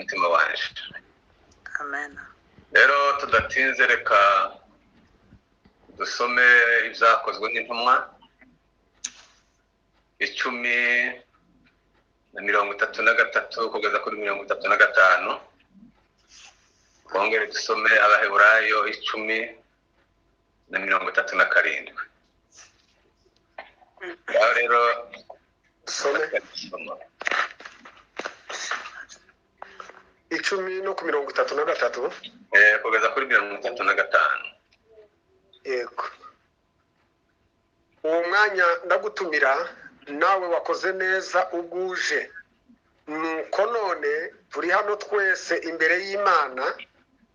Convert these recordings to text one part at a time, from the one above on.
Umutima wanje. Amen. Rero tudatinze, reka dusome Ibyakozwe n'Intumwa 10:33 kugeza kuri 35. Twongere dusome Abaheburayo 10:37. Aho rero Dusome dusoma. 10 no ku 33. Kugeza kuri 35. Yego. Uwo mwanya ndagutumira, nawe wakoze neza ubwuje. Nuko none turi hano twese imbere y'Imana,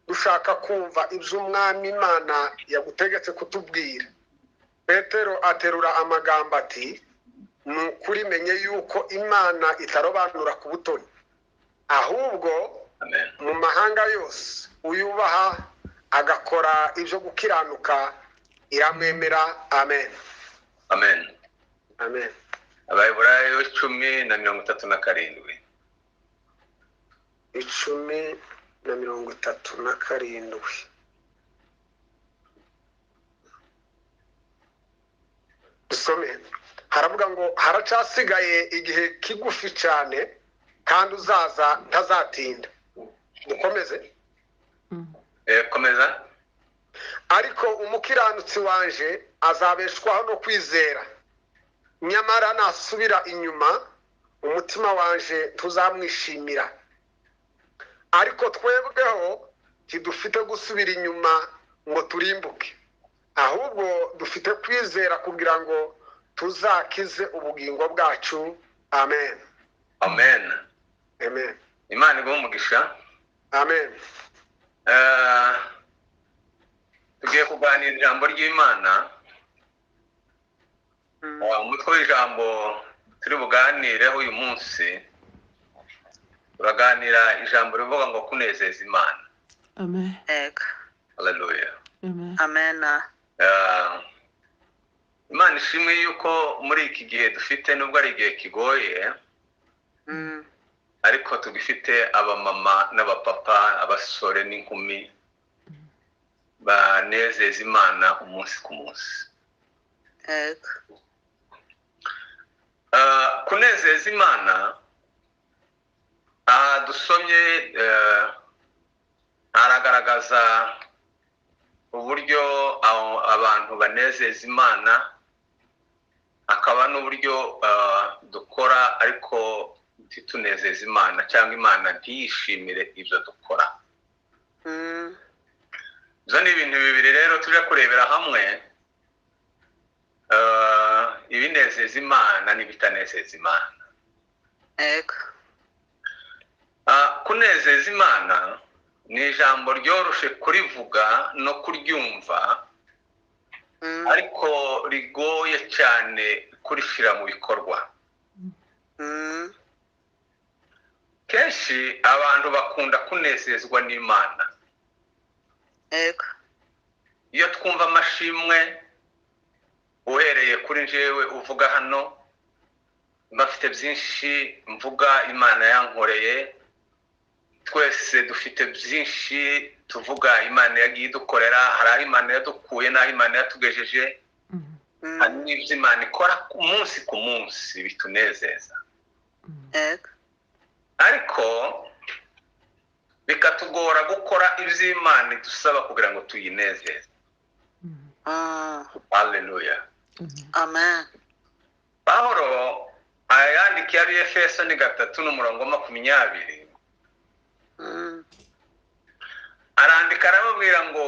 dushaka kumva iby'Umwami Imana yagutegetse kutubwira. Petero aterura amagambo ati: "Ni ukuri menye yuko Imana itarobanura ku butoni, ahubwo Amen. mu mahanga yose uyubaha agakora ibyo gukiranuka iramwemera." Amen. Amen. Amen. Abaheburayo 10:37. 10:37. Dusome. Haravuga ngo: "Haracasigaye igihe kigufi cyane, kandi uzaza ntazatinda." Dukomeze? Komeza. "Ariko umukiranutsi wanje azabeshwaho no kwizera. Nyamara nasubira inyuma, umutima wanje ntuzamwishimira." Ariko twebweho ntidufite gusubira inyuma ngo turimbuke, ahubwo dufite kwizera kugira ngo tuzakize ubugingo bwacu. Amen. Amen. Amen. Imana iguhe umugisha. Amen. Tugiye kuganira ijambo ry'Imana. Umutwe w'ijambo turi buganireho uyu munsi, turaganira ijambo rivuga ngo kunezeza Imana. Amen. Yego. Haleluya. Amen. Amen. Imana ishimwe yuko muri iki gihe dufite, nubwo ari igihe kigoye, ariko tugifite abamama n'abapapa, abasore n'inkumi banezeza Imana umunsi ku munsi. Yego. Kunezeza Imana, aha dusomye haragaragaza uburyo abantu banezeza Imana, hakaba n'uburyo dukora ariko ntitunezeze Imana, cyangwa Imana ntiyishimire ibyo dukora. Ibyo ni ibintu bibiri rero tujya kurebera hamwe, ibinezeza Imana n'ibitanezeza Imana. Yego. Kunezeza Imana ni ijambo ryoroshe kurivuga no kuryumva, ariko rigoye cyane kurishyira mu bikorwa. Kenshi abantu bakunda kunezezwa n'Imana. Yego. Iyo twumva amashimwe, uhereye kuri njyewe uvuga hano, bafite byinshi mvuga Imana yankoreye. Twese dufite byinshi tuvuga Imana yagiye idukorera. Hari aho Imana yadukuye n'aho Imana yatugejeje, hari n'ibyo Imana ikora umunsi ku munsi bitunezeza. Yego. Ariko bikatugora gukora ibyo Imana idusaba kugira ngo tuyinezeze. Haleluya. Amen. Pawulo ayandikiye Abefeso ni 3:20. Arandika arababwira ngo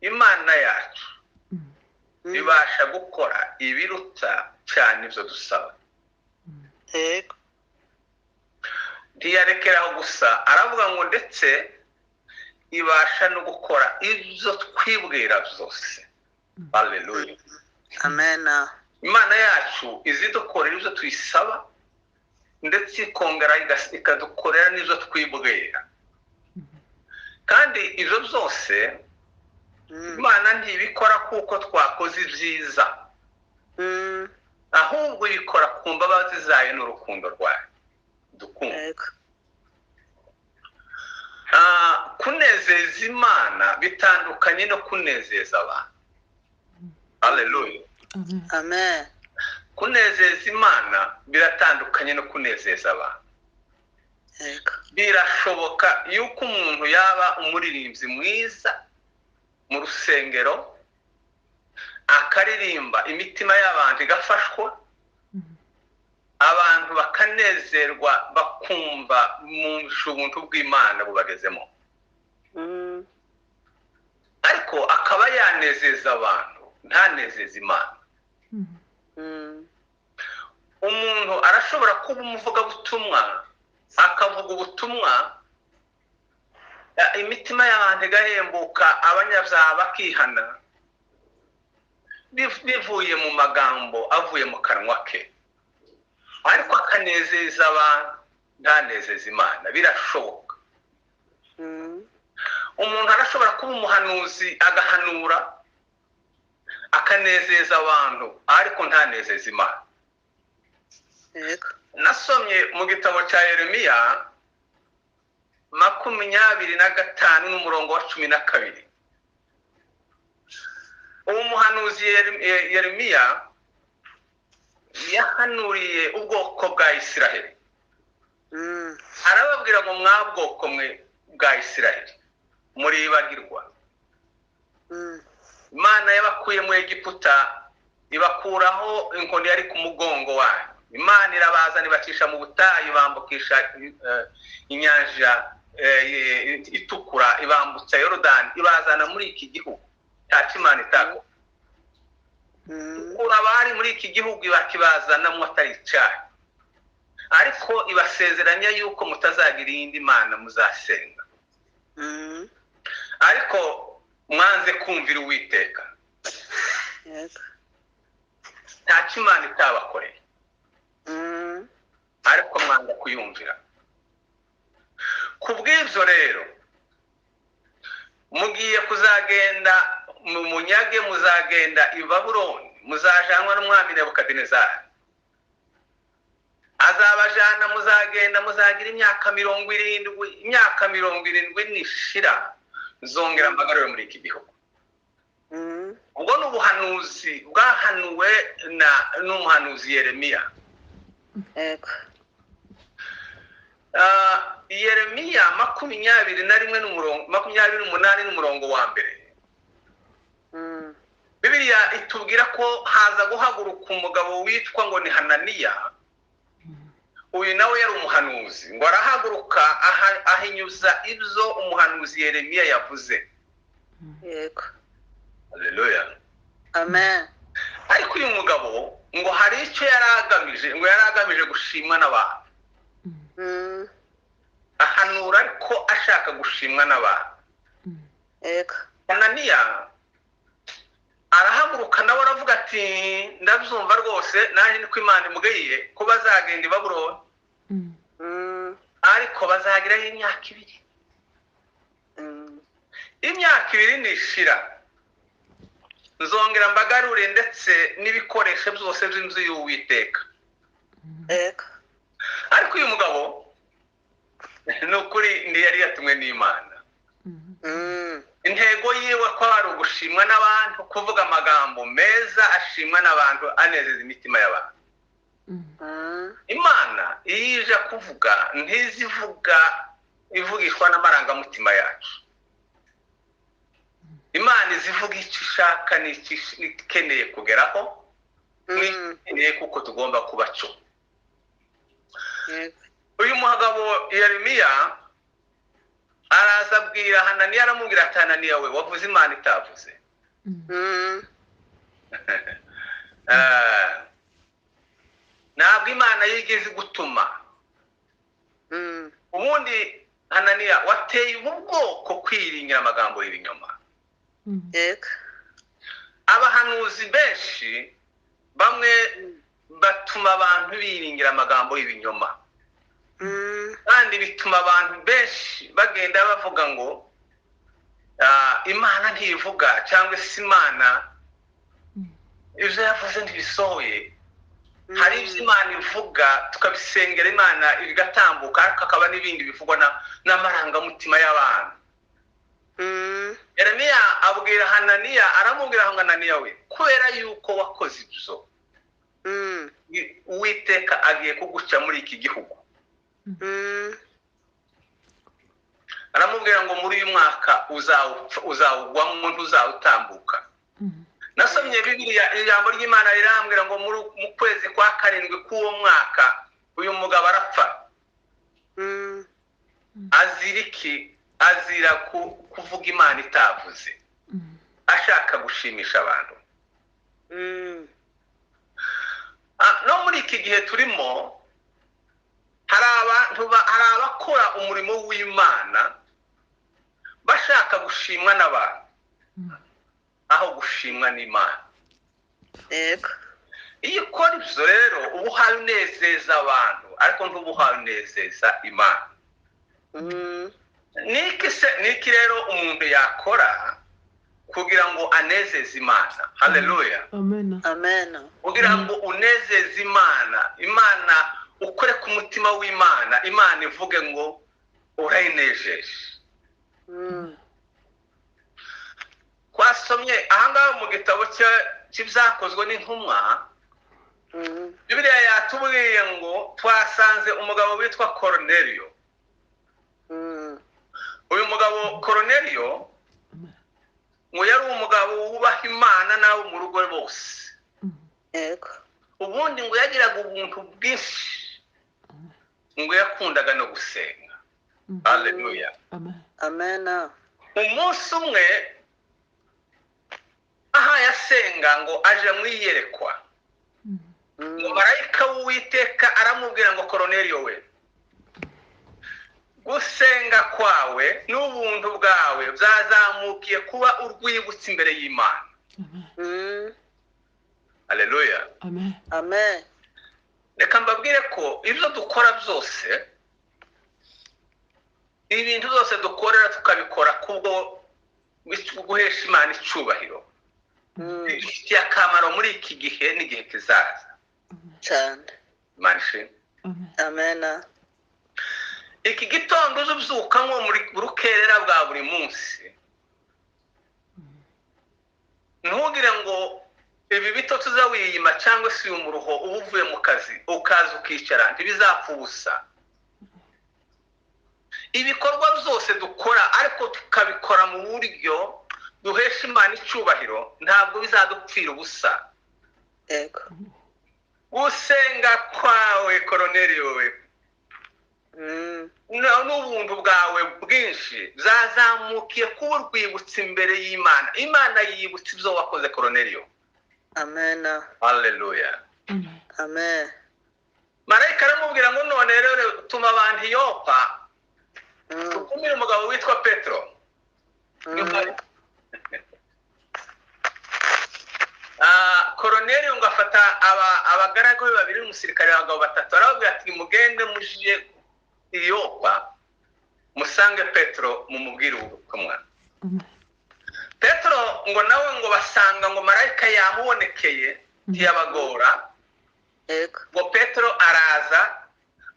Imana yacu ibasha gukora ibiruta cyane ibyo dusaba. Yego. Ntiyarekeraho gusa, aravuga ngo ndetse ibasha no gukora ibyo twibwira byose. Haleluya. Amen. Imana yacu izidukorera ibyo tuyisaba, ndetse ikongera ikadukorera n'ibyo twibwira. Kandi ibyo byose Imana ntibikora kuko twakoze ibyiza, ahubwo ibikora ku mbabazi zayo n'urukundo rwayo dukunda. Yego. Kunezeza Imana bitandukanye no kunezeza abantu. Haleluya. Amen. Kunezeza Imana biratandukanye no kunezeza abantu. Yego. Birashoboka yuko umuntu yaba umuririmbyi mwiza mu rusengero, akaririmba imitima y'abantu igafashwa, abantu bakanezerwa, bakumva mu ubuntu bw'Imana bubagezemo, ariko akaba yanezeza abantu ntanezeza Imana. Umuntu arashobora kuba umuvugabutumwa, akavuga ubutumwa, imitima y'abantu igahembuka, abanyabyaha bakihana, bivuye mu magambo avuye mu kanwa ke, ariko akanezeza abantu ntanezeza Imana. Birashoboka. Umuntu arashobora kuba umuhanuzi, agahanura, akanezeza abantu, ariko ntanezeza Imana. Yego. Nasomye mu gitabo cya Yeremiya 25 n'umurongo wa 12. Uwo muhanuzi Yeremiya yahanuriye ubwoko bwa Isiraheli, arababwira ngo mwa bwoko mwe bwa Isiraheli, muribagirwa. Imana yabakuye mu Egiputa, ibakuraho inkoni yari ku mugongo wanyu. Imana irabazana, ibacisha mu butayu, ibambukisha inyanja itukura, ibambutsa Yorodani, ibazana muri iki gihugu. Ntacyo Imana itakora. Ikura abari muri iki gihugu ibakibazanamo atari icyaha, ariko ibasezeranya yuko mutazagira iyindi mana muzasenga. Ariko mwanze kumvira Uwiteka. Yego. Ntacyo Imana itabakoreye, ariko mwanga kuyumvira. Ku bw'ibyo rero mugiye kuzagenda mu munyage, muzagenda i Babuloni, muzajanwa n'umwami Nebukadinezari. Azabajana, muzagenda, muzagira imyaka 70. Imyaka 70 nishira, nzongera mbagarure muri iki gihugu. Ubwo ni ubuhanuzi bwahanuwe na n'umuhanuzi Yeremiya. Yego. Yeremiya 21 n'umurongo 28 n'umurongo wa mbere. Bibiliya itubwira ko haza guhaguruka umugabo witwa ngo ni Hananiya. Uyu nawe yari umuhanuzi, ngo arahaguruka ahinyuza ibyo umuhanuzi Yeremiya yavuze. Yego. Haleluya. Amen. Ariko uyu mugabo ngo hari icyo yari agamije, ngo yari agamije gushimwa n'abantu. Ahanura ariko ashaka gushimwa n'abantu. Yego. Hananiya arahaguruka nawe aravuga ati ndabyumva rwose, nanjye niko Imana imbwiye ko bazagenda i Babuloni, ariko bazagirayo imyaka 2. Imyaka 2 nishira, nzongera mbagarure ndetse n'ibikoresho byose by'inzu y'Uwiteka. Yego. Ariko uyu mugabo ni ukuri ntiyari yatumwe n'Imana. Intego yiwe ko ari ugushimwa n'abantu, kuvuga amagambo meza ashimwa n'abantu, anezeza imitima y'abantu. Imana iyo ije kuvuga ntizivuga ivugishwa n'amarangamutima yacu. Imana izivuga icyo ishaka n'icyo ikeneye kugeraho, n'ikeneye kuko tugomba kuba cyo. Yego. Uyu mugabo Yeremiya araza abwira Hananiya, aramubwira ati Hananiya we, wavuze Imana itavuze. Ntabwo Imana yigeze igutuma. Ubundi Hananiya wateye ubu bwoko kwiringira amagambo y'ibinyoma. Yego. Abahanuzi benshi bamwe batuma abantu biringira amagambo y'ibinyoma, kandi bituma abantu benshi bagenda bavuga ngo Imana ntivuga, cyangwa se Imana ibyo yavuze ntibisohoye. Hari ibyo Imana ivuga tukabisengera Imana bigatambuka, ariko hakaba n'ibindi bivugwa n'amarangamutima y'abantu. Yeremiya abwira Hananiya, aramubwira ngo Hananiya we, kubera yuko wakoze ibyo, Uwiteka agiye kuguca muri iki gihugu. Aramubwira ngo muri uyu mwaka uzawugwamo, ntuzawutambuka. Nasomye Bibiliya, ijambo ry'Imana rirambwira ngo mu kwezi kwa 7 k'uwo mwaka uyu mugabo arapfa. Azira iki? Azira kuvuga Imana itavuze, ashaka gushimisha abantu. No muri iki gihe turimo hari abantu hari abakora umurimo w'Imana bashaka gushimwa n'abantu aho gushimwa n'Imana. Yego. Iyo ukora ibyo rero uba uhaye unezeza abantu, ariko ntuba uhaye unezeza Imana. Niki rero umuntu yakora kugira ngo anezeze Imana? Haleluya. Amen. Amen. Kugira ngo unezeze Imana, Imana ukore ku mutima w'Imana, Imana ivuge ngo urayinejeje. Twasomye ahangaha mu gitabo cy'ibyakozwe n'intumwa, Bibiliya yatubwiye ngo twasanze umugabo witwa Koroneliyo. Uyu mugabo Koroneliyo ngo yari umugabo wubaha Imana n'abo mu rugo bose. Yego. Ubundi ngo yagiraga ubuntu bwinshi, ngo yakundaga no gusenga. Haleluya. Amen. Amen. Umunsi umwe aha yasenga ngo aje mu iyerekwa, ngo marayika w'Uwiteka aramubwira ngo Koroneliyo we, gusenga kwawe n'ubuntu bwawe byazamukiye kuba urwibutso imbere y'Imana. Haleluya. Amen. Amen. Reka mbabwire ko ibyo dukora byose, ibintu byose dukorera tukabikora kubwo guhesha Imana icyubahiro, bidufitiye akamaro muri iki gihe n'igihe kizaza. Cyane. Imana ishimwe. Amen. Iki gitondo uzubyuka nko muri rukerera bwa buri munsi, ntugire ngo ibi bitotsi uza wiyima cyangwa se uyu muruho uba uvuye mu kazi ukaza ukicara, ntibizapfa ubusa. Ibikorwa byose dukora ariko tukabikora mu buryo duhesha Imana icyubahiro, ntabwo bizadupfira ubusa. Yego. Gusenga kwawe Koroneliyo we, n'ubuntu bwawe bwinshi byazamukiye kuba urwibutso imbere y'Imana. Imana yibutsa ibyo wakoze Koroneliyo. Amen. Haleluya. Amen. Marayika aramubwira ngo none rero tuma abantu i Yopa, utumire umugabo witwa Petero. Koroneliyo ngo afata abagaragu be babiri n'umusirikare abagabo batatu, arababwira ati mugende mujye i Yopa musange Petero mumubwire ubutumwa. Petero ngo nawe ngo basanga ngo marayika yamubonekeye ntiyabagora. Ngo Petero araza,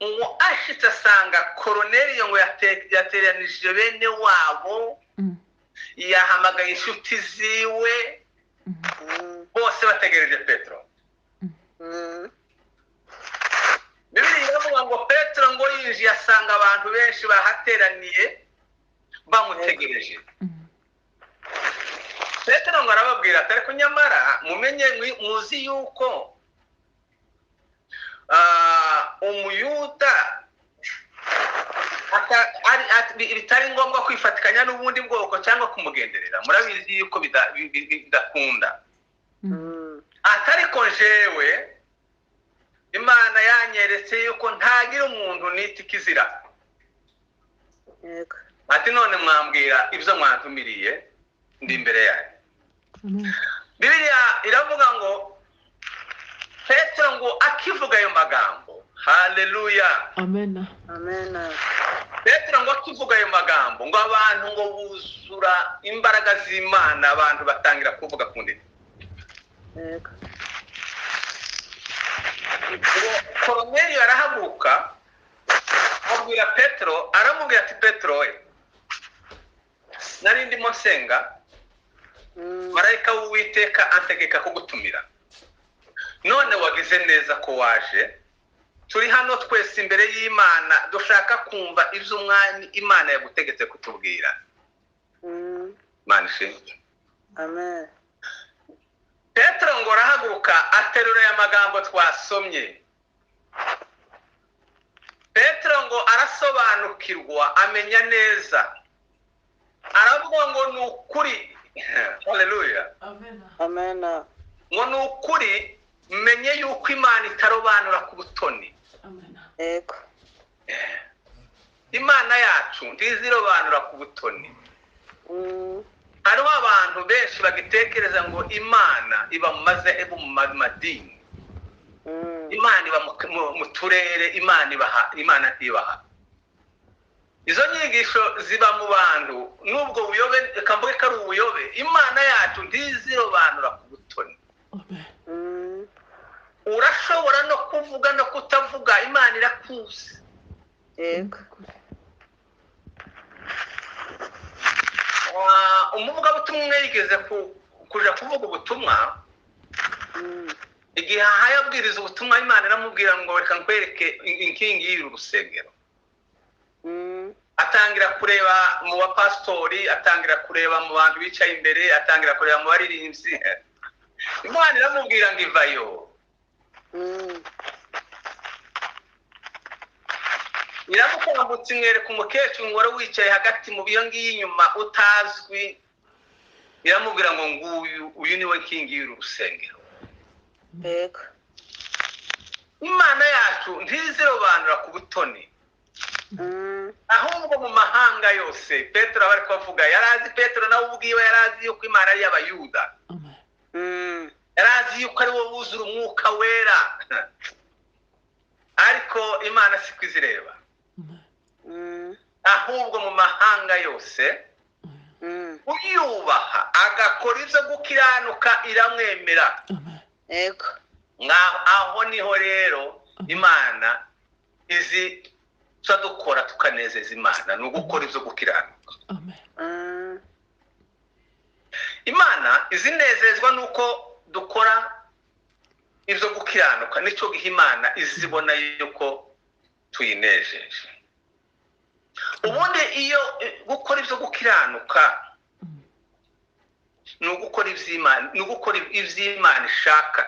ngo ashitse asanga Koroneliyo ngo yateranije bene wabo, yahamagaye inshuti ziwe, bose bategereje Petero. Bibiliya iravuga ngo Petero ngo yinjiye asanga abantu benshi bahateraniye bamutegereje. Petero ngo arababwira ati ariko nyamara mumenye muzi yuko Umuyuda bitari ngombwa kwifatikanya n'ubundi bwoko cyangwa kumugenderera, murabizi yuko bidakunda. Atariko jewe Imana yanyeretse yuko ntagira umuntu nita ikizira. Ati none mwambwira ibyo mwantumiriye, ndi imbere yanyu. Bibiliya iravuga ngo Petero ngo akivuga ayo magambo, haleluya. Amen. Amen. Petero ngo akivuga ayo magambo, ngo abantu ngo buzura imbaraga z'Imana, abantu batangira kuvuga ku ndimi. Ngo Koroneliyo arahaguruka abwira Petero, aramubwira ati: "Petero we, nari ndimo nsenga, marayika w'Uwiteka antegeka kugutumira. None wagize neza ko waje. Turi hano twese imbere y'Imana, dushaka kumva ibyo Umwami Imana yagutegetse kutubwira." Imana ishimwe. Amen. Petero ngo arahaguruka, aterura aya magambo twasomye. Petero ngo arasobanukirwa, amenya neza, aravuga ngo: "Ni ukuri, haleluya." Amen. Ngo: "Ni ukuri, menye yuko Imana itarobanura ku butoni." Imana yacu ntizirobanura ku butoni. Hariho abantu benshi bagitekereza ngo Imana iba mu mazehebu, mu madini, Imana iba mu turere, Imana ibaha, Imana ntibaha. Izo nyigisho ziba mu bantu n'ubwo buyobe, reka mvuge ko ari ubuyobe. Imana yacu ntizirobanura ku butoni. Urashobora no kuvuga no kutavuga, Imana irakuzi. Umuvugabutumwa umwe yigeze kuja kuvuga ubutumwa. Igihe ahaye abwiriza ubutumwa, Imana iramubwira ngo: "Reka nkwereke inkingi y'uru rusengero." Atangira kureba mu bapasitori, atangira kureba mu bantu bicaye imbere, atangira kureba mu baririmbyi. Imana iramubwira ngo: "Ivayo." Iramukambutsa, imwereka umukecuru ngo wari wicaye hagati mu biyo ngiyo inyuma utazwi. Iramubwira ngo: "Nguyu, uyu niwe nkingi y'uru rusengero." Imana yacu ntizirobanura ku butoni, ahubwo mu mahanga yose. Petero aba ari kubavuga, yari azi, Petero nawe ubwiwe yari azi yuko Imana ari iy'Abayuda. Yari azi yuko ari wo wuzura Umwuka Wera, ariko Imana siko izireba, ahubwo mu mahanga yose uyubaha agakora ibyo gukiranuka iramwemera. Ngaho aho niho rero Imana izi tuba dukora tukanezeza Imana, ni ugukora ibyo gukiranuka. Imana izinezezwa nuko dukora ibyo gukiranuka, nicyo gihe Imana izibona yuko tuyinejeje. Ubundi iyo gukora ibyo gukiranuka ni ugukora iby'Imana, ni ugukora iby'Imana ishaka.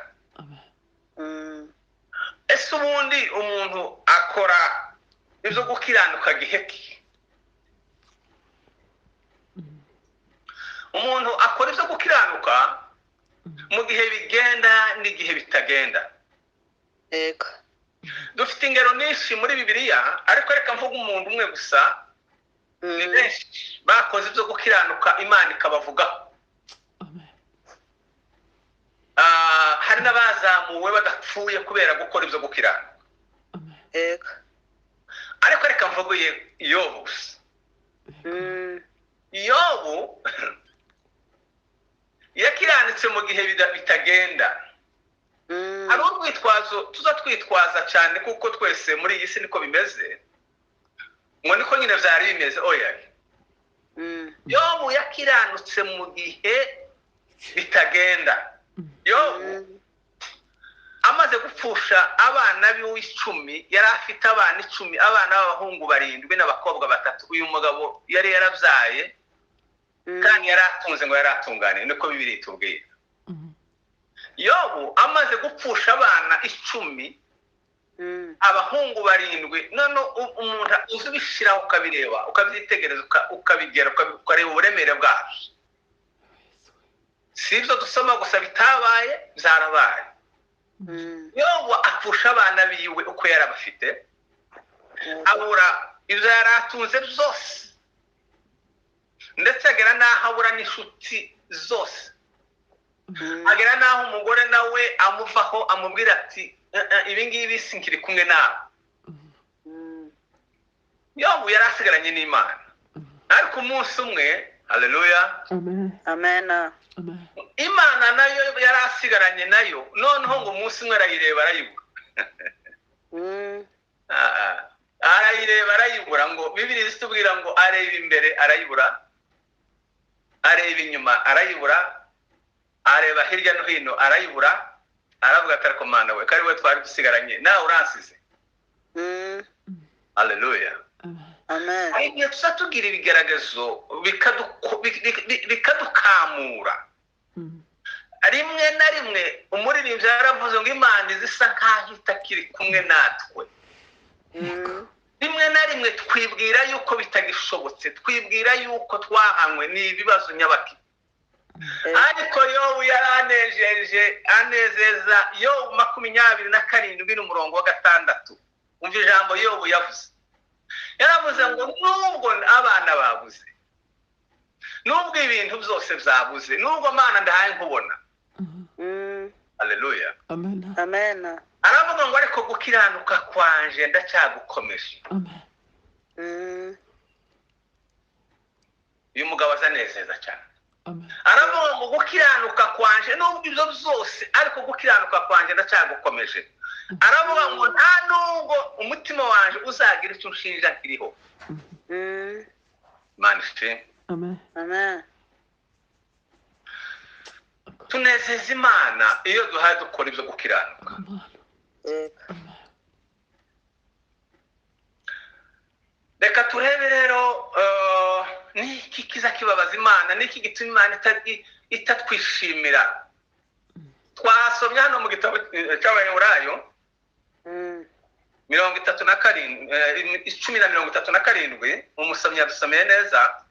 Ese ubundi umuntu akora ibyo gukiranuka gihe ki? Umuntu akora ibyo gukiranuka mu gihe bigenda n'igihe bitagenda. Dufite ingero nyinshi muri Bibiliya, ariko reka mvuge umuntu umwe gusa. Ni benshi bakoze ibyo gukiranuka, Imana ikabavugaho. Hari n'abazamuwe badapfuye kubera gukora ibyo gukiranuka. Ariko reka mvuge Yobu gusa. Yobu yakiranitse mu gihe bitagenda. Hari urwitwazo tuza twitwaza cyane, kuko twese muri iyi si niko bimeze, ngo niko nyine byari bimeze. Oya, Yobu yakiranutse mu gihe bitagenda. Yobu amaze gupfusha abana biwe 10, yari afite abana 10, abana b'abahungu 7 n'abakobwa 3. Uyu mugabo yari yarabyaye kandi yari atunze, ngo yari atunganiye, niko Bibiliya itubwira. Yobu amaze gupfusha abana 10, abahungu 7, none umuntu uzi ubishyiraho ukabireba, ukabyitegereza, ukabigera, ukareba uburemere bwabyo. Si ibyo dusoma gusa bitabaye, byarabaye. Yobu apfusha abana biwe uko yari abafite, abura ibyo yari atunze byose, ndetse agera n'aho abura n'inshuti zose, agera n'aho umugore nawe amuvaho, amubwira ati: "Ibi ngibi sinkiri kumwe nawe." Yobu yari asigaranye n'Imana, ariko umunsi umwe, haleluya, Amen. Imana nayo yari asigaranye nayo, noneho ngo umunsi umwe arayireba arayibura. Arayireba arayibura. Ngo Bibiliya itubwira ngo areba imbere arayibura, areba inyuma arayibura, areba hirya no hino arayibura, aravuga ati ariko Mana we, ko ari we twari dusigaranye, nawe uransize. Haleluya. Amen. Hari igihe tuza tugira ibigaragazo bikadukamura. Rimwe na rimwe umuririmbyi yaravuze ngo Imana izisa nkaho itakiri kumwe natwe. Rimwe na rimwe twibwira yuko bitagishobotse, twibwira yuko twahanywe n'ibibazo nyabaki. Ariko Yobu yaranejeje, anezeza. Yobu 27 n'umurongo wa 6. Umva ijambo Yobu yavuze. Yaravuze ngo nubwo abana babuze, nubwo ibintu byose byabuze, nubwo Mana ndahaye nkubona. Haleluya. Amen. Amen. Aravuga ngo ariko gukiranuka kwanje ndacyagukomeje. Amen. Uyu mugabo azanezeza cyane. Amen. Aravuga ngo gukiranuka kwanje, nubwo ibyo byose, ariko gukiranuka kwanje ndacyagukomeje. Aravuga ngo nta nubwo umutima wanje uzagira icyo unshinja nkiriho. Imana ishimwe. Amen. Amen. Tunezeza Imana iyo duhaye dukora ibyo gukiranuka. Amen. Yego. Reka turebe rero niki kiza kibabaza Imana, niki gituma Imana itatwishimira. Twasomye hano mu gitabo cy'Abaheburayo 37, 10:37, umusomyi yadusomeye neza.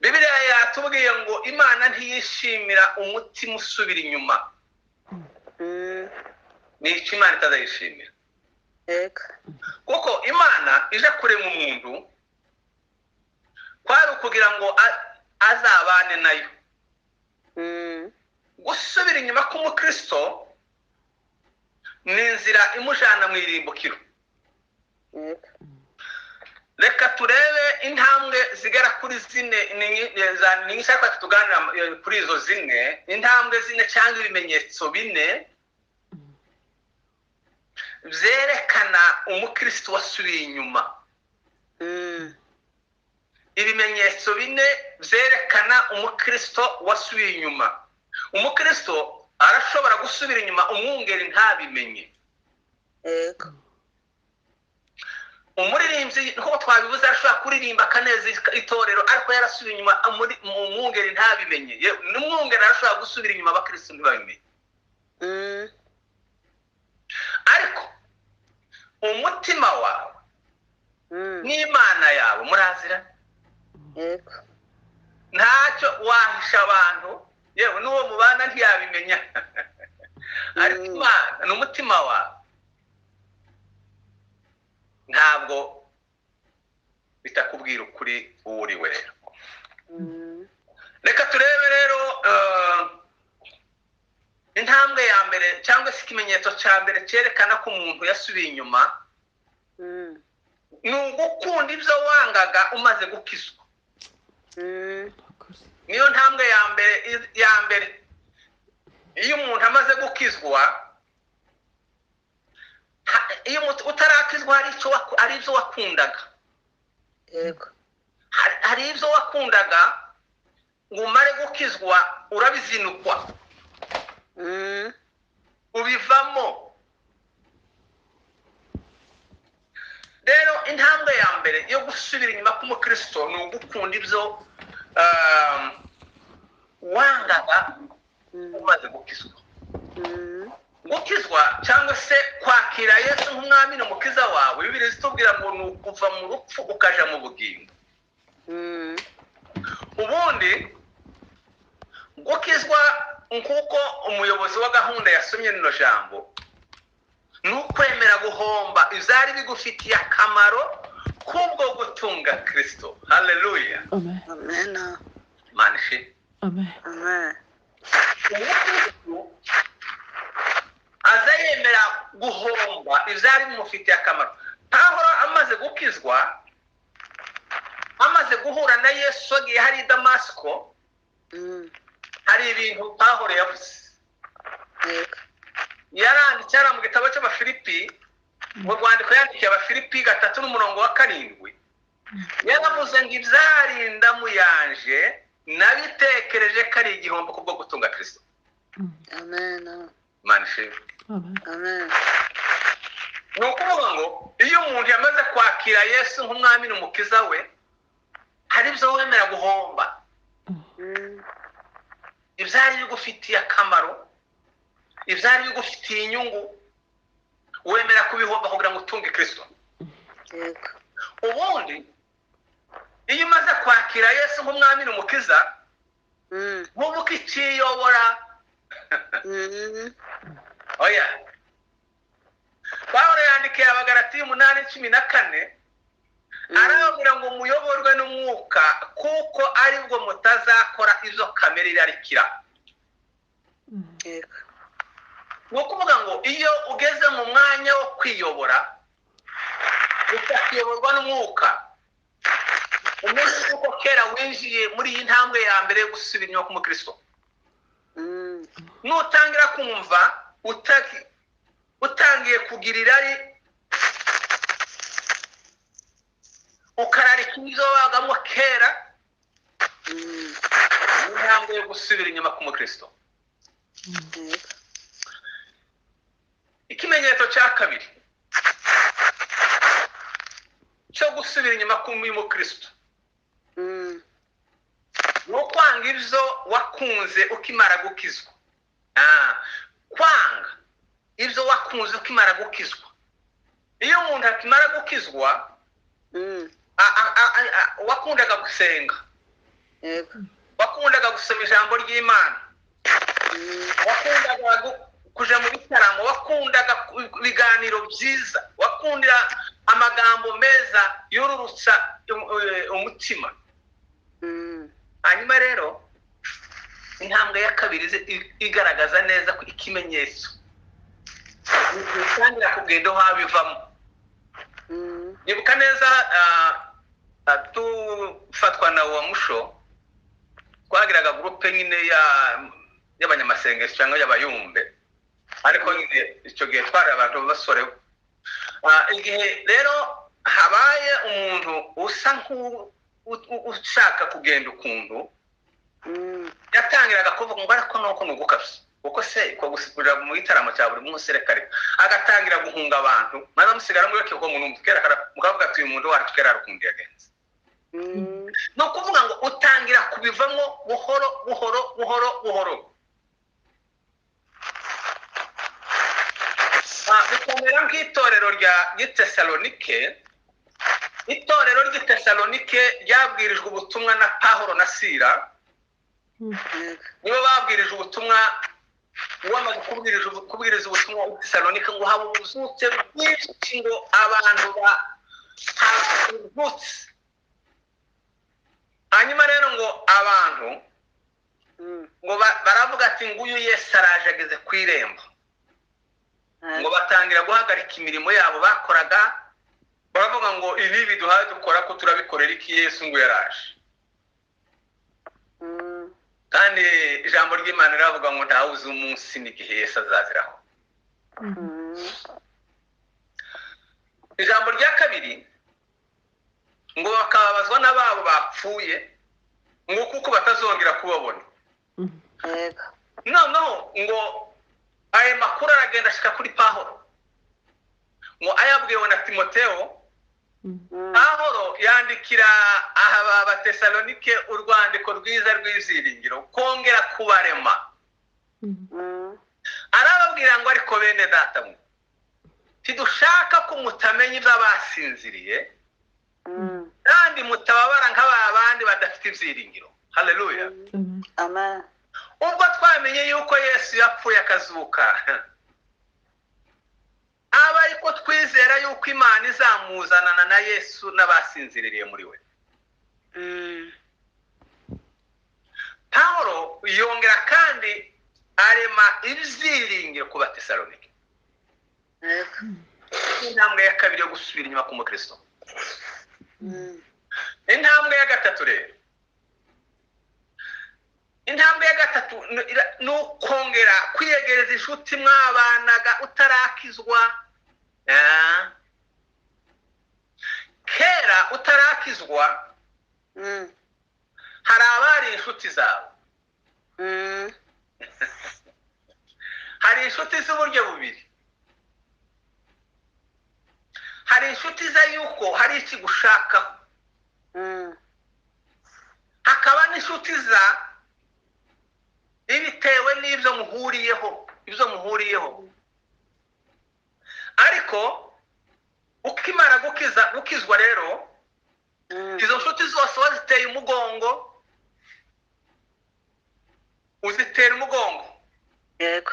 Bibiliya yatubwiye ngo Imana ntiyishimira umutima usubira inyuma. Ni icyo Imana itazayishimira. Yego. Kuko Imana ije kurema umuntu kwari ukugira ngo azabane nayo. Gusubira inyuma k'umukristo ni inzira imujana mu irimbukiro. Yego. Reka turebe intambwe zigera kuri zine, ni nshaka tuganira kuri izo zine, intambwe zine cyangwa ibimenyetso bine byerekana umukristo wasubiye inyuma. Ibimenyetso bine byerekana umukristo wasubiye inyuma. Umukristo arashobora gusubira inyuma umwungeri ntabimenye. Yego. Umuririmbyi nkuko twabivuze arashobora kuririmba akaneza itorero, ariko yarasubiye inyuma umwungeri ntabimenye. N'umwungeri arashobora gusubira inyuma abakristo ntibabimenye. Ariko umutima wawe n'Imana yawe murazira. Yego. Ntacyo wahisha abantu, yewe n'uwo mubana ntiyabimenya. Ariko Imana n'umutima wawe ntabwo bitakubwira ukuri uwo uri we rero. Reka turebe rero intambwe ya mbere cyangwa se ikimenyetso cya mbere cyerekana ko umuntu yasubiye inyuma, ni ugukunda ibyo wangaga umaze gukizwa. Niyo ntambwe ya mbere. Ya mbere, iyo umuntu amaze gukizwa, iyo utarakizwa hari icyo hari ibyo wakundaga. Yego. Hari ibyo wakundaga ngo umare gukizwa urabizinukwa, ubivamo. Rero intambwe ya mbere yo gusubira inyuma k'umukristo ni ugukunda ibyo wangaga umaze gukizwa. Gukizwa cyangwa se kwakira Yesu nk'umwami n'umukiza wawe, Bibiliya itubwira ngo ni ukuva mu rupfu ukaja mu bugingo. Ubundi gukizwa nk'uko umuyobozi wa gahunda yasomye rino jambo, ni ukwemera guhomba ibyari bigufitiye akamaro kubwo gutunga Kristo. Haleluya. Amen. Amen. Imana ishimwe. Amen. Amen. Umukristo aza yemera guhomba ibyari bimufitiye akamaro. Pawulo amaze gukizwa, amaze guhura na Yesu agiye hari i Damasiko, hari ibintu Pawulo yavuze. Yego. Yaranditse yari mu gitabo cy'Abafilipi, mu rwandiko yandikiye Abafilipi 3:7, yaravuze ngo ibyari indamu yanje nabitekereje ko ari igihombo kubwo gutunga Kristo. Amen. Imana ishimwe. Amen. Amen. Ni ukuvuga ngo iyo umuntu yamaze kwakira Yesu nk'umwami n'umukiza we, hari ibyo wemera guhomba, ibyari bigufitiye akamaro, ibyari bigufitiye inyungu, wemera kubihomba kugira ngo utunge Kristo. Yego. Ubundi iyo umaze kwakira Yesu nk'umwami n'umukiza, ntuba ukiciyobora. Oya, Pawulo yandikiye Abagalatiya 8:14, arababwira ngo muyoborwe n'umwuka, kuko aribwo mutazakora izo kamere irarikira. Yego. Ni ukuvuga ngo iyo ugeze mu mwanya wo kwiyobora, utakiyoborwa n'umwuka, umenye yuko kera winjiye muri iyi ntambwe ya mbere yo gusubira inyuma k'umukristo. Nutangira kumva utangiye kugira irari, ukararika ibyo wabagamo kera, intambwe yo gusubira inyuma k'umukristo. Yego. Ikimenyetso cya kabiri cyo gusubira inyuma k'umukristo ni ukwanga ibyo wakunze ukimara gukizwa. Kwanga ibyo wakunze ukimara gukizwa. Iyo umuntu akimara gukizwa, wakundaga gusenga, Yego. wakundaga gusoma ijambo ry'Imana, wakundaga kuja mu bitaramo, wakundaga ibiganiro byiza, wakundira amagambo meza yururutsa umutima. Hanyuma rero intambwe ya kabiri igaragaza neza ko ikimenyetso utangira kugenda wabivamo. Nibuka neza tufatwa na wa musho, twagiraga groupe nyine y'abanyamasengesho cyangwa y'abayumbe, ariko nyine icyo gihe twari abantu b'abasore. Igihe rero habaye umuntu usa ushaka kugenda ukuntu, yatangiraga kuvuga ngo ariko nuko ni ugukabya, kuko se ko kuja mu gitaramo cya buri munsi reka reka, agatangira guhunga abantu, maze amusigara muri ko umuntu kera mukavuga ati uyu muntu wacu kera arukundi yagenze. Ni ukuvuga ngo utangira kubivamo buhoro buhoro buhoro buhoro. Bikomera nk'itorero rya Tesalonike. Itorero ry'i Tesalonike ryabwirijwe ubutumwa na Pawulo na Sila. Nibo babwirije ubutumwa, uwamaze kubwiriza ubutumwa i Tesalonike ngo haba ubuzutse bwinshi, ngo abantu bahabutse. Hanyuma rero ngo abantu ngo baravuga ati nguyu Yesu araje ageze ku irembo, ngo batangira guhagarika imirimo yabo bakoraga, baravuga ngo ibi biduhaye dukora ko turabikorera iki Yesu ngo yaraje. Kandi ijambo ry'Imana riravuga ngo ntawe uzi umunsi n'igihe Yesu azaziraho. Ijambo rya kabiri ngo bakababazwa n'ababo bapfuye, ngo kuko batazongera kubabona. Yego. Noneho ngo ayo makuru aragenda ashika kuri Pawulo, ngo ayabwiwe na Timoteo. Pawulo yandikira aha Abatesalonike urwandiko rwiza rw'ibyiringiro, kongera kubarema. Arababwira ngo ariko bene data mwe, ntidushaka ko mutamenya ibyo abasinziriye, kandi mutababara nk'aba bandi badafite ibyiringiro. Haleluya. Amen. Ubwo twamenye yuko Yesu yapfuye akazuka, aba ariko twizera yuko Imana izamuzanana na Yesu n'abasinziririye muri we. Pawulo yongera kandi arema ibyiringiro ku Batesalonike. Intambwe ya kabiri yo gusubira inyuma ku mukristo. Intambwe ya gatatu rero Intambwe ya gatatu ni ukongera kwiyegereza inshuti mwabanaga utarakizwa. Kera utarakizwa hari abari inshuti zawe. Hari inshuti z'uburyo bubiri. Hari inshuti za yuko hari ikigushakaho, hakaba n'inshuti za ibitewe n'ibyo muhuriyeho, ibyo muhuriyeho. Ariko ukimara gukizwa rero, izo nshuti zose waziteye umugongo, uzitera umugongo. Yego.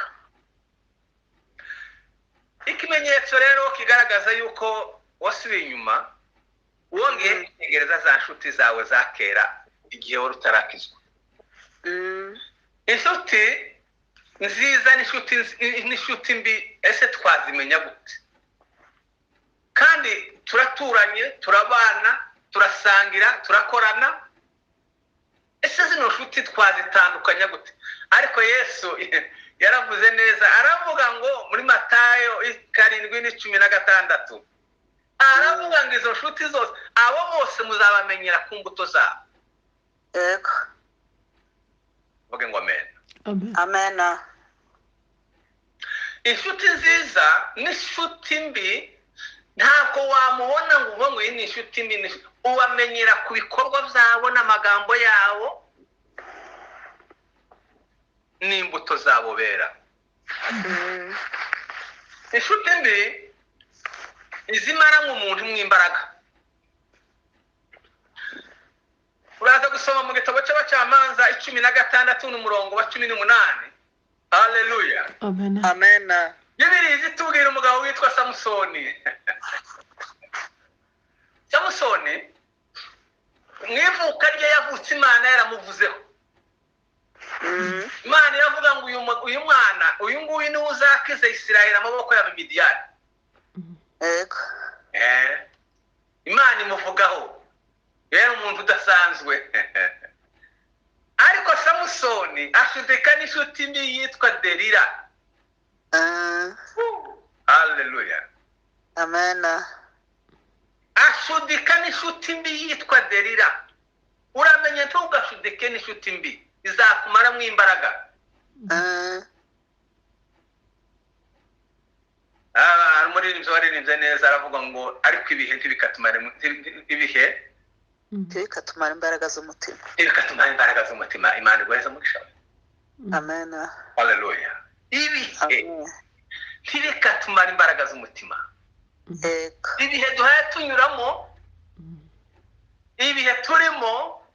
Ikimenyetso rero kigaragaza yuko wasubiye inyuma, wongeye kwitegereza za nshuti zawe za kera igihe wari utarakizwa. Inshuti nziza n'inshuti mbi ese twazimenya gute? Kandi turaturanye, turabana, turasangira, turakorana, ese zino nshuti twazitandukanya gute? Ariko Yesu yaravuze neza, aravuga ngo muri Matayo 7:16 aravuga ngo izo nshuti zose, abo bose muzabamenyera ku mbuto zabo. Yego. Vuge ngo amen. Amen. Inshuti nziza n'inshuti mbi ntabwo wamubona ngo uvuge ngo iyi ni inshuti mbi, ubamenyera ku bikorwa byabo n'amagambo yabo n'imbuto zabo bera. Inshuti mbi izimara nk'umuntu mw'imbaraga. Uraza gusoma mu gitabo cy'abacamanza 16 n'umurongo wa 18. Haleluya. Amen. Amen. Bibiliya itubwira umugabo witwa Samusoni. Samusoni mu ivuka rye yavutse Imana yaramuvuzeho. Imana iravuga ngo uyu mwana, uyu nguyu niwe uzakiza Isirayeli amaboko y'Abamidiyani. Yego. Imana imuvugaho. Yari umuntu udasanzwe. Ariko Samusoni ashudika n'inshuti mbi yitwa Delila. Haleluya. Amen. Ashudika n'inshuti mbi yitwa Delila. Uramenye ntugashudike n'inshuti mbi, izakumaramo imbaraga. Umuririmbyi waririmbye neza aravuga ngo ariko ibihe ntibikatumare, ibihe ntibikatumara imbaraga z'umutima. Ntibikatumara imbaraga z'umutima. Imana iguheze umugisha. Amen. Haleluya. Ibihe ntibikatumara imbaraga z'umutima. Yego. Ibihe duhaye tunyuramo, ibihe turimo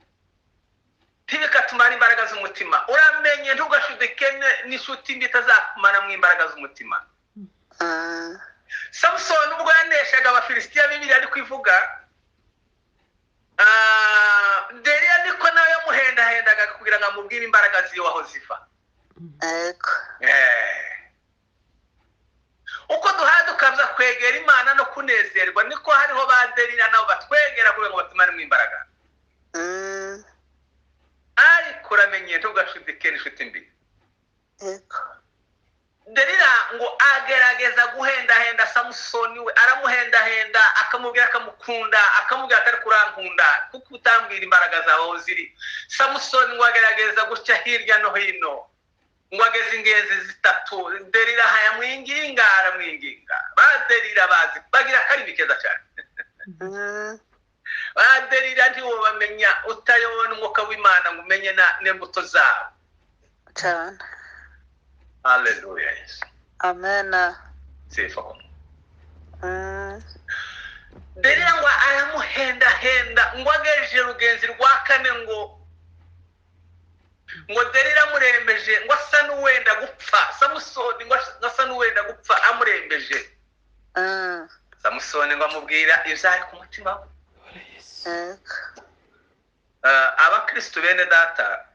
ntibikatumara imbaraga z'umutima. Uramenye ntugashudike n'inshuti mbi itazakumaramo imbaraga z'umutima. Samusoni ubwo yaneshaga Abafilisitiya, Bibiliya ari kwivuga, Delila niko nawe yamuhendahendaga kugira ngo amubwire imbaraga ziwe aho ziva. Yego. Uko duhaye dukaza kwegera Imana no kunezerwa, niko hariho ba Delila nabo batwegera kugira ngo batumaremo imbaraga. Ariko uramenye ntugashudike n'inshuti mbi. Yego. Delila ngo agerageza guhendahenda Samusoni we, aramuhendahenda, akamubwira akamukunda, akamubwira atari kurankunda kuko utambwira imbaraga zawe aho ziri. Samusoni ngo agerageza guca hirya no hino, ngo ageze ingenzi zitatu, Delila hayamwinginga, aramwinginga. Ba Delila bazi bagira akarimi keza cyane. Ba Delila ntiwobamenya utayobowe n'umwuka w'Imana ngo umenye n'imbuto zabo cyane. Haleluya. Amen. Sifa. Delila ngo aramuhendahenda, ngo agejeje rugenzi rwa kane, ngo Delila amurembeje, ngo asa n'uwenda gupfa. Samusoni ngo asa n'uwenda gupfa amurembeje. Samusoni ngo amubwira ibyari ku mutima we. Abakristo bene data,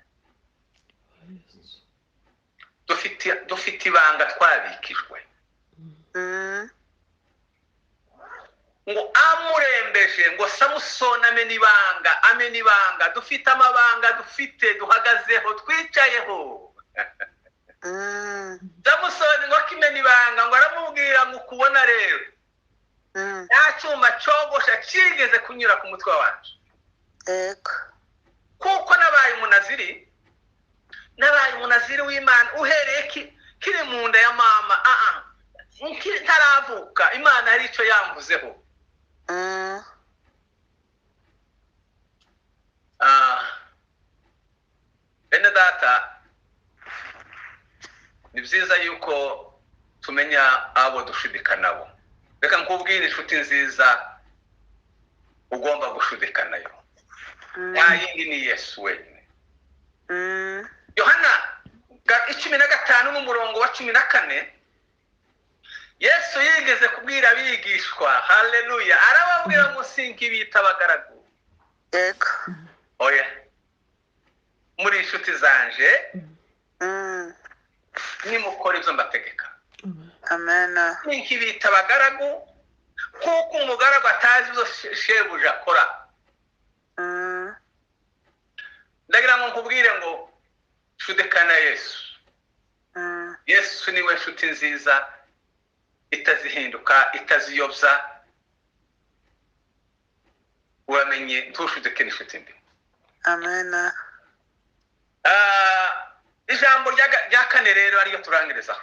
dufite ibanga twabikijwe. Ngo amurembeje ngo Samusoni amena ibanga, amena ibanga. Dufite amabanga, dufite, duhagazeho, twicayeho. Samusoni ngo akimena ibanga, ngo aramubwira ngo ukubona rero nta cyuma cyogosha kigeze kunyura ku mutwe wacu, kuko nabaye umunaziri, nabaye umunaziri w'Imana uhereye kiri mu nda ya mama, ntaravuka Imana hari icyo yamvuzeho. Bene data, ni byiza yuko tumenya abo dushudika nabo. Reka nkubwire inshuti nziza ugomba gushudika nayo, nta yindi ni Yesu wenyine. Yohana 15 n'umurongo wa 14, Yesu yigeze kubwira abigishwa, haleluya, arababwira ngo sinkibita abagaragu. Oya, muri inshuti zanje, nimukora ibyo mbategeka. Amen. Sinkibita abagaragu kuko umugaragu atazi ibyo shebuja akora. Ndagira ngo nkubwire ngo shudikana Yesu. Yesu niwe nshuti nziza itazihinduka, itaziyobya. Uramenye ntushudike n'inshuti mbi. Amen. Ijambo rya kane rero ariyo turangirizaho.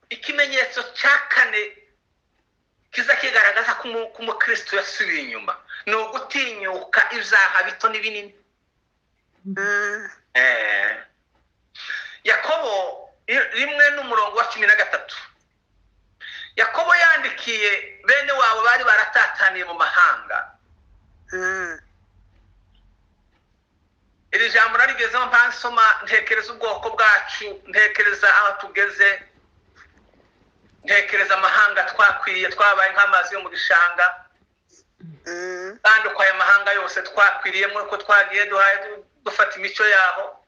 Ikimenyetso cya kane kiza kigaragaza ko umukristo yasubiye inyuma ni ugutinyuka ibyaha bito n'ibinini. Yakobo 1 n'umurongo wa 13, Yakobo yandikiye bene wabo bari baratataniye mu mahanga. Iri jambo narigezeho mpansoma, ntekereza ubwoko bwacu, ntekereza aho tugeze, ntekereza amahanga twakwiriye, twabaye nk'amazi yo mu gishanga. Kandi uko aya mahanga yose twakwiriyemo, uko twagiye duhaye dufata imico yaho,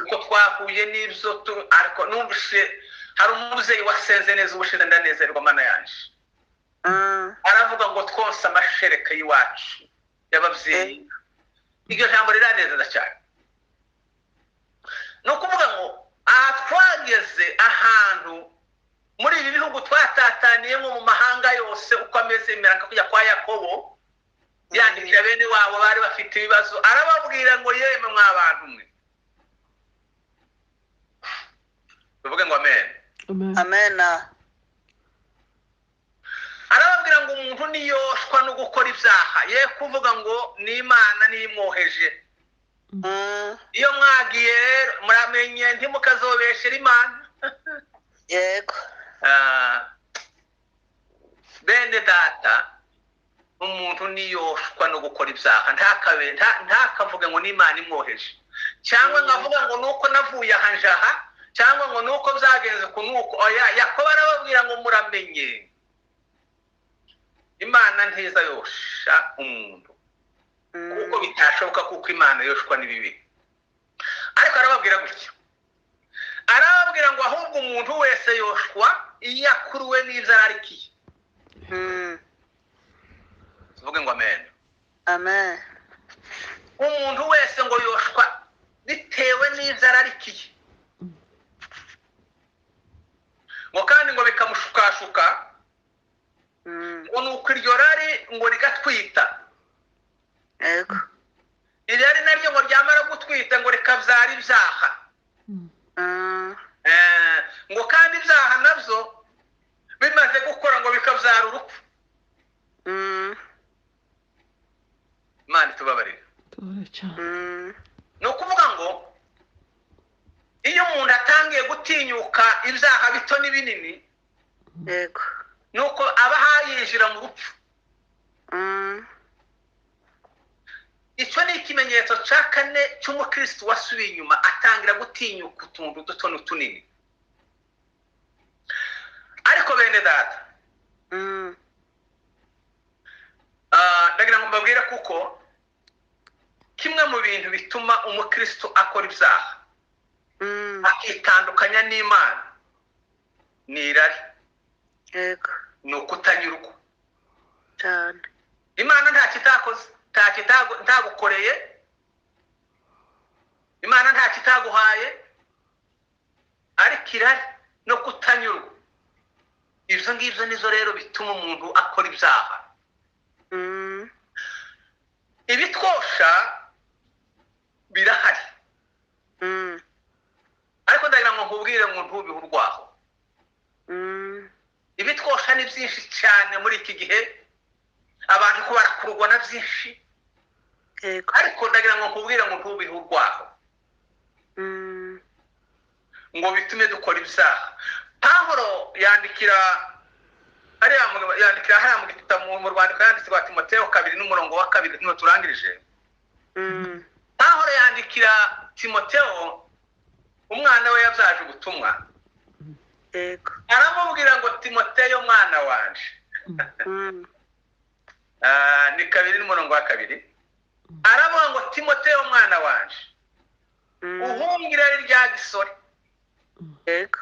uko twahuye n'ibyo. Ariko numvise hari umubyeyi wasenze neza ubushize, ndanezerwa Mana yanje. Aravuga ngo twonse amashereka y'iwacu y'ababyeyi. Iryo jambo riranezeza cyane. Ni ukuvuga ngo aha twageze ahantu muri ibi bihugu twatataniyemo mu mahanga yose uko ameze, imera kujya kwa Yakobo yandikira bene wabo bari bafite ibibazo, arababwira ngo yemwe mwa bantu mwe. Tuvuge ngo amen. Amen. Arababwira ngo umuntu niyoshwa no gukora ibyaha, ye kuvuga ngo ni Imana nimwoheje. Iyo mwagiye rero muramenye ntimukazobeshere Imana. Yego. Bene data, umuntu niyoshwa no gukora ibyaha ntakavuge ngo ni Imana imwoheje, cyangwa ngavuga ngo nuko navuye aha njaha, cyangwa ngo nuko byagenze ku nuko. Oya, Yakobo arababwira ngo muramenye Imana ntiza yosha umuntu, kuko bitashoboka, kuko Imana yoshwa n'ibibi. Ariko arababwira gutya, arababwira ngo ahubwo umuntu wese yoshwa iyo akuruwe n'ibyo ararikiye. Tuvuge ngo amen. Amen. Umuntu wese ngo yoshwa bitewe n'ibyo ararikiye, ngo kandi ngo bikamushukashuka, ngo nuko iryo rari ngo rigatwita. Irari naryo ngo ryamara gutwita ngo rikabyara ibyaha. Ngo kandi ibyaha nabyo bimaze gukora ngo bikabyara urupfu. Imana itubabarire. Ni ukuvuga ngo iyo umuntu atangiye gutinyuka ibyaha bito n'ibinini, nuko aba hayinjira mu rupfu. Icyo ni ikimenyetso cya kane cy'umukristo wasubiye inyuma, atangira gutinyuka utuntu duto n'utunini. Ariko bene data, ndagira ngo mbabwire kuko kimwe mu bintu bituma umukristo akora ibyaha akitandukanya n'Imana Ni irari. Yego. Ni ukutanyurwa. Cyane. Imana ntacyo itakoze, ntacyo itagukoreye, Imana ntacyo itaguhaye, ariko irari no kutanyurwa, ibyo ngibyo nizo rero bituma umuntu akora ibyaha. Ibitwosha birahari, ariko ndagira ngo nkubwire ngo ntubihe urwaho. Ibitwosha ni byinshi cyane muri iki gihe, abantu ko barakururwa na byinshi, Yego. ariko ndagira ngo nkubwire ngo ntubihe urwaho, ngo bitume dukora ibyaha. Pawulo yandikira hariya mu gitabo, mu rwandiko yanditse rwa Timoteyo 2:2, niho turangirije. Pawulo yandikira Timoteyo umwana we yabyaje ubutumwa. Yego. Aramubwira ngo Timoteyo mwana wanje, ni 2:2, aravuga ngo Timoteyo mwana wanje, uhungira irya gisore. Yego.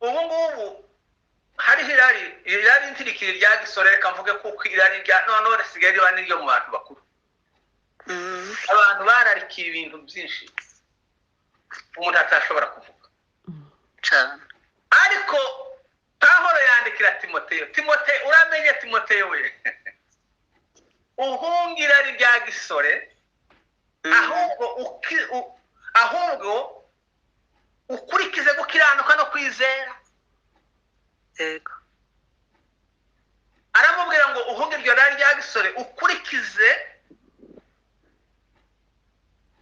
Ubu ngubu hariho irari ntirikiri rya gisore, reka mvuge kuko irari rya none risigaye riba n'iryo mu bantu bakuru. Abantu bararikiye ibintu byinshi umuntu atashobora kuvuga cyane. Ariko Pawulo yandikira Timoteyo, Timoteyo uramenye Timoteyo we, uhungira rya gisore, ahubwo ukurikize gukiranuka no kwizera. Yego. Aramubwira ngo uhunge iryo rari rya gisore, ukurikize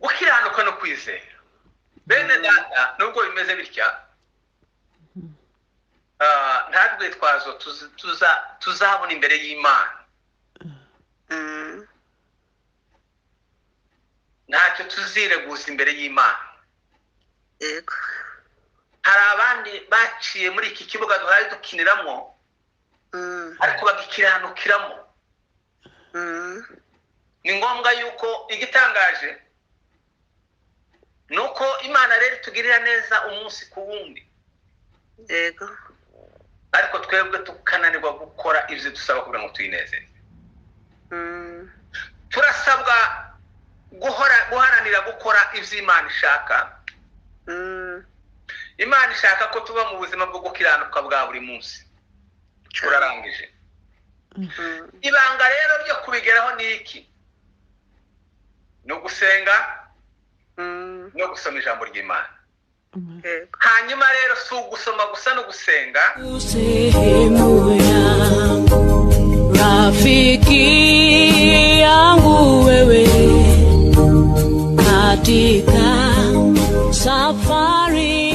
gukiranuka no kwizera. Bene data, nubwo bimeze bitya, nta rwitwazo tuzabona imbere y'Imana. Ntacyo tuzireguza imbere y'Imana. Yego. Hari abandi baciye muri iki kibuga duhari dukiniramo, ariko bagikiranukiramo. Ni ngombwa yuko igitangaje nuko Imana rero itugirira neza umunsi ku wundi. Yego. Ariko twebwe tukananirwa gukora ibyo dusaba kugira ngo tuyinezeze. Turasabwa guharanira gukora ibyo Imana ishaka. Imana ishaka ko tuba mu buzima bwo gukiranuka bwa buri munsi. Urarangije. Ibanga rero ryo kubigeraho ni iki? Ni ugusenga no gusoma ijambo ry'Imana. Hanyuma rero si ugusoma gusa no gusenga. Sehemu yangu, rafiki yangu wewe, katika safari.